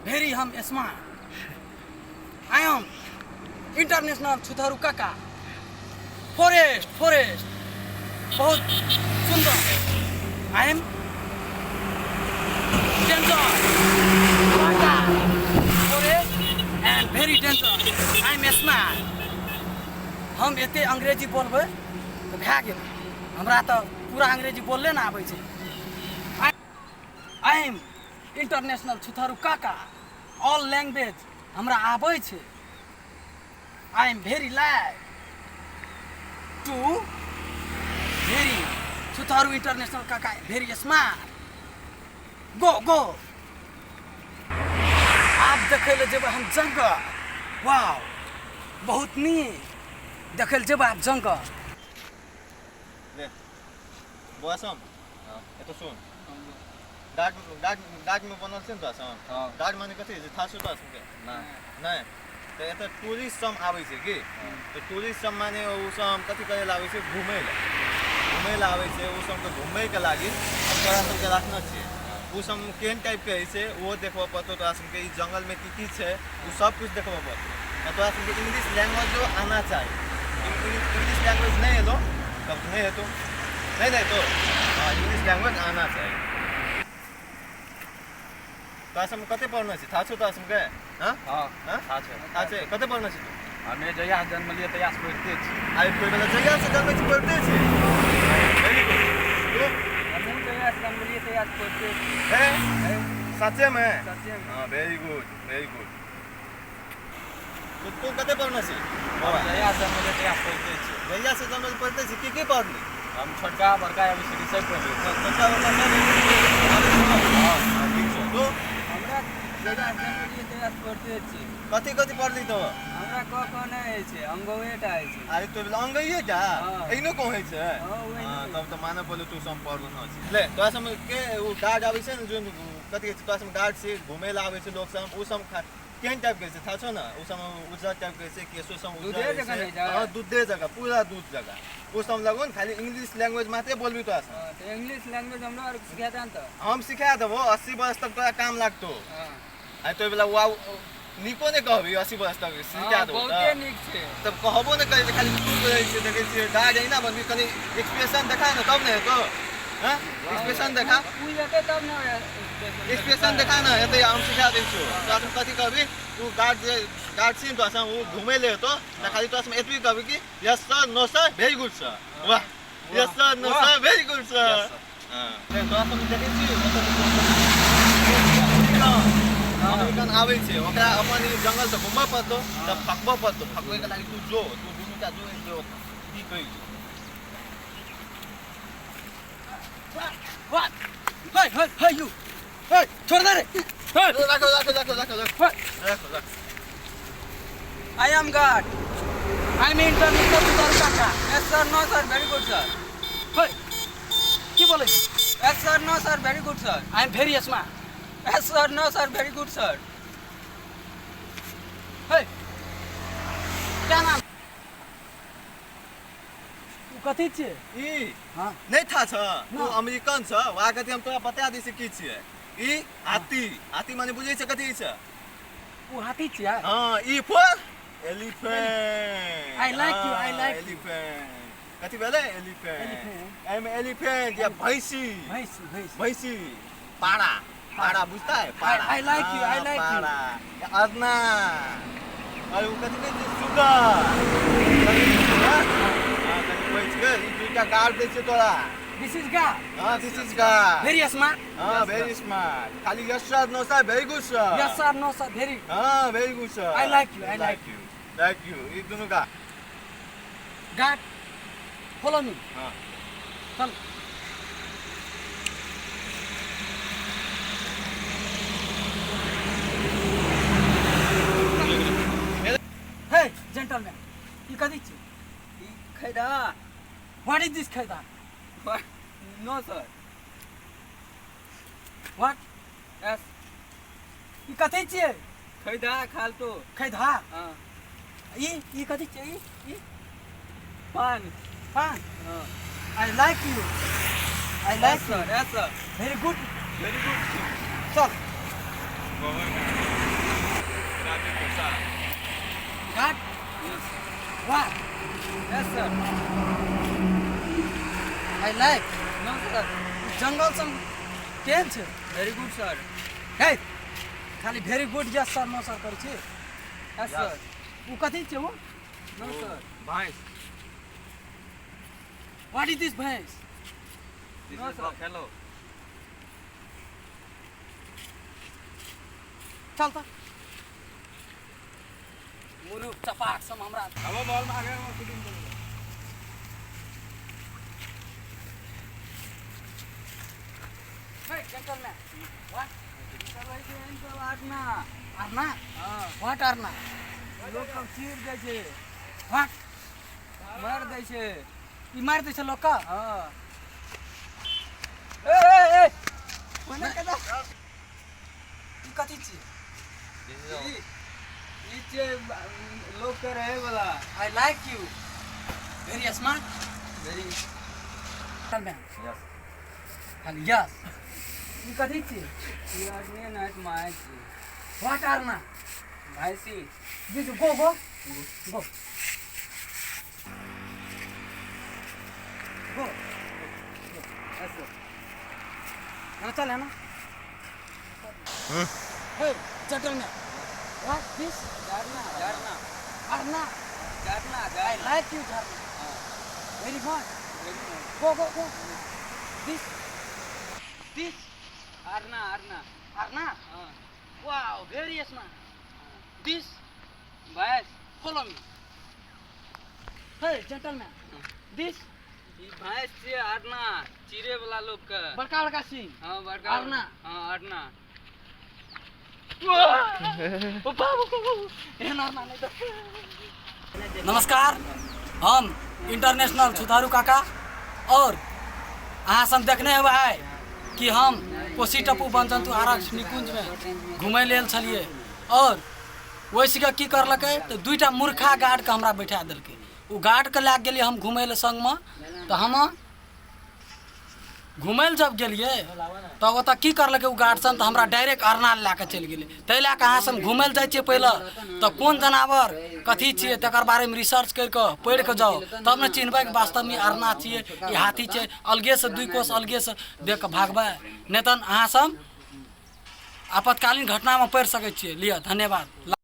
भेरी हम smart. I am international छुथारू काका। Forest forest बहुत सुंदर। I am danger water forest and very danger. I am smart. हम एते अंग्रेजी बोलबै तऽ भए गेल, हमरा तऽ पूरा अंग्रेजी बोलले ने आबै छै। I am international छुथारू काका। ऑल लैंग्वेज हमरा आबै छै। I am very like to very छुथारू international काका, भेरी स्मार्ट। गो गो। आब देखै लए जेबै हम जंगल। वाव, बहुत नीक। देखै लए जेबै आब जंगल। ले बौआ सब, एतऽ सुन। गाछ गाछ गाछमे बनल छै ने तोरा सब? हँ। गाछ माने कथी होइ छै, थाह छौ तोरा सबके? नहि। नहि तऽ एतऽ टूरिस्ट सब आबै छै की? तऽ टूरिस्ट सब माने ओ सब कथी करै लए आबै छै? घूमै लए, घूमै लए आबै छै। ओ सबके घूमैके लागि हम तोरा सबके राखने छियै। ओ सब केहन टाइपके होइ छै ओहो देखबऽ पड़तौ तोरा सबके। ई जङ्गलमे की की छै ओ सब किछु देखबऽ पड़तौ। आ तोरा सबके इंग्लिश लैंग्वेजो आना चाही। इंग्लिश लैंग्वेज नहि एलो तब नहि हेतौ, नहि ने हेतौ। हँ, इंग्लिश लैंग्वेज आना चाही। तोरा सबमे कते पढ़ने छी, थाह छौ तोरा सबके? हँ? हँ। हँ? थाह छै। थाह छै। कते पढ़ने छी तू? हमे जहिया जन्मलियै तहिया से पढ़िते छी। आइ कोइ वाला जहिया से जन्मै छी पढ़िते छी। वेरी गुड। तू? हमहूँ जहिया से जन्मलियै तहिया से पढ़िते छी। हे, सच्चे में? सच्चे में। हाँ, वेरी गुड वेरी गुड। तू कते पढ़ने छी बाबा? जहिया से जन्मलियै तहिया से पढ़िते छी। जहिया से जन्मल पढ़िते छी। की की पढ़ली? हम छोटका बड़का एबीसीडी सब पढ़ि लै छी। छोटका बड़का सब ABCD आबै छौ? हँ। हाँ, ठीक छौ। तू? हमरा जहिया से जन्मलियै तहिया से पढ़िते छी। कथी कथी पढ़ली तो? हमरा क क नहि होइ छै, अंगौए टा होइ छै। अरे तो अंगैये जा। हाँ। एहनो कहै छै? हाँ, ओहिनो। हाँ, तब तऽ मानऽ पड़लै तू सब पढ़ल न छी। ले तोरा सब के ओ गार्ड आबै छै ने, जोन कथी कहै छै, तोरा सब गार्ड से घूमै लए आबै छै लोक सब, ओ सब केहन टाइप के छै थाह छौ ने? ओ सब उज्जर टाइप के छै, केशो सब उज्जर दूधे होइ जकाँ छै। नहि छै? हाँ, दूधे जकाँ, पूरा दूध जकाँ। ओ सब लगन खाली इंग्लिश लैंग्वेज मात्रे बोलबी तोरा सब। हाँ, तऽ इंग्लिश लैंग्वेज हमरा आर सिखा दे ने तऽ। हम सिखा देबो, 80 वर्ष तक तोरा काम लागतो। हाँ। आ तो वाला वाव नीको नहि कहबी, 80 वर्ष तक सिखा हाँ, देबो। बहुते नीक छै। तब कहबो नहि करै छै, खाली चुप रहै छै। देखै छियै गार्ड एहिना बनबी, कनि एक्सप्रेशन देखा ने तब ने हेतौ। हँ, एक्सप्रेशन देखा। उ जेतै तब ने। एक्सप्रेशन देखा ने हेतै, हम सिखा दै छियौ। तोरा सब कथी कहबी? ओ गार्ड जे गार्ड छै ने तोरा सब, ओ घुमै लए हेतौ तऽ खाली तोरा सब एतबी कहबी कि yes sir, no sir, very good sir. वाह, yes sir, no sir, very good sir. हँ, तोरा सब देखै छी अमेरिकन आबै छै, ओकरा अपन ई जंगल तऽ घूमऽ पड़तौ, तऽ फकबऽ पड़तौ। फकबैके लागि तू जो, तू दुनूटा जो, जो की कहै छौ। What? Hey, hey, hey, you! Hey, छोड़ दे रे! Hey! राखो राखो राखो राखो राखो राखो राखो। I am God. I am international छुतारू काका। Yes sir, no sir, very good sir. Hey! की बोलै छी? Yes sir, no sir, very good sir. I am very smart. Yes sir, no sir, very good sir. Hey! क्या नाम? उ कथी छियै? ई? हाँ। नहि था छ? ना। ओ अमेरिकन छ। वएह कथी हम तोरा बता दै छी की छियै ई। हाथी, हाथी माने बुझै छ कथी छै? उ हाथी छियै? हाँ, ई for elephant. I like you, I like you. Elephant कथी भेलै? एलिफेंट। Elephant. एहिमे एलिफेंट या भैंसी। भैंसी, भैंसी। भैंसी, पारा, पारा बुझता है? पारा। I like you, I हाँ, like you. पारा, अदना और ओ कथी कहै छै, सुगर। कथी सुगर? हाँ, कथी कहै छै? ई दुइटा गार्ड दै छै तोरा। This is God. हाँ, this is guard. Very smart. हाँ, वेरी स्मार्ट। खाली yes sir, no sir, very good sir. Yes sir, no sir, very. हाँ, very good sir. I like you, I like you, like you. ई दुनू गा God, follow me. हाँ। चल। Hey, gentleman, ई कथी छी? ई खैदा। What is this खैदा? No sir. What? Yes. ई कथी छियै? खैदा खालतो। खैदा? हाँ। ई ई कथी छियै? ई ई पान। पान। हाँ। I like you. I like yes you. Sir, yes sir. Very good. Very good. चल। आदमी पैसा। Guard what? Yes sir. I like. No sir. जंगल सब केहन छै? वेरी गुड सर। हे, खाली very good yes sir no sir करै छी। Yes sir. ओ कथी छै ओ? नो सर। भैंस। What is this भैंस? This No, is sir. Buffalo. चल त मुरुख चपाक सब हमरा। अब मॉल में आ गए, शूटिंग करेंगे। हे जेंटलमैन, what? चलै छै एहन सब आरना। आरना? हँ। What आरना? लोक सब चीर दै छै। What? मारि दै छै। ई मारि दै छै लोकके? हँ। ए ए ए ओने कदा। ई कथी छियै? This is ई ई छै लोक के रहे वाला। I like you, very smart. Very. Gentleman. Yes. खाली यस। ई कथी छियै? ई आदमी नाच माय छै। What आरना? भैंसी। This go go go go. Yes sir. ना चल है ना। हे जेंटलमैन, what this? झरना झरना। आरना? झरना। I झरना। लाइक you झरना very much. Go go go. This this. Aarna Aarna. Aarna? हाँ। Wow, very smart. This? भैंस। Follow me. Hey gentleman, this? ई भैंस छियै आरना, चीरे वाला लोक के। बड़का बड़का सिंह। हाँ, बड़का। आरना। हाँ, आरना। ओ बाबू, एहन आरना नहि देख। नमस्कार, हम इंटरनेशनल सुधारू काका और अहाँ सब देखने हेबै आइ कि हम कोसी टप्पू वन जन्तु आरक्ष निकुञ्जमे घुमै लेल छलियै और ओहिसँ की करलकै तऽ दुइटा मूर्खा गार्डके हमरा बैठा देलकै। ओ गार्डके लए कऽ गेलियै हम घुमै लए सङ्गमे। तऽ हम घुमै लए जब गेलियै तऽ ओतऽ की करलकै ओ गार्ड सन, तऽ हमरा डायरेक्ट अरनाल लए कऽ चलि गेलै। ताहि लए कऽ अहाँ सब घुमै लए जाइ छियै पहिले तऽ कोन जनावर कथी छियै तकर बारेमे रिसर्च करि कऽ पढ़ि कऽ जाउ, तब ने चिन्हबै कि वास्तवमे अरना छियै ई हाथी छै। अलगेसँ दुइ कोस अलगेसँ देख कऽ भागबै, नहि तऽ अहाँ सब आपातकालीन घटनामे पड़ि सकै छियै। लिअ, धन्यवाद।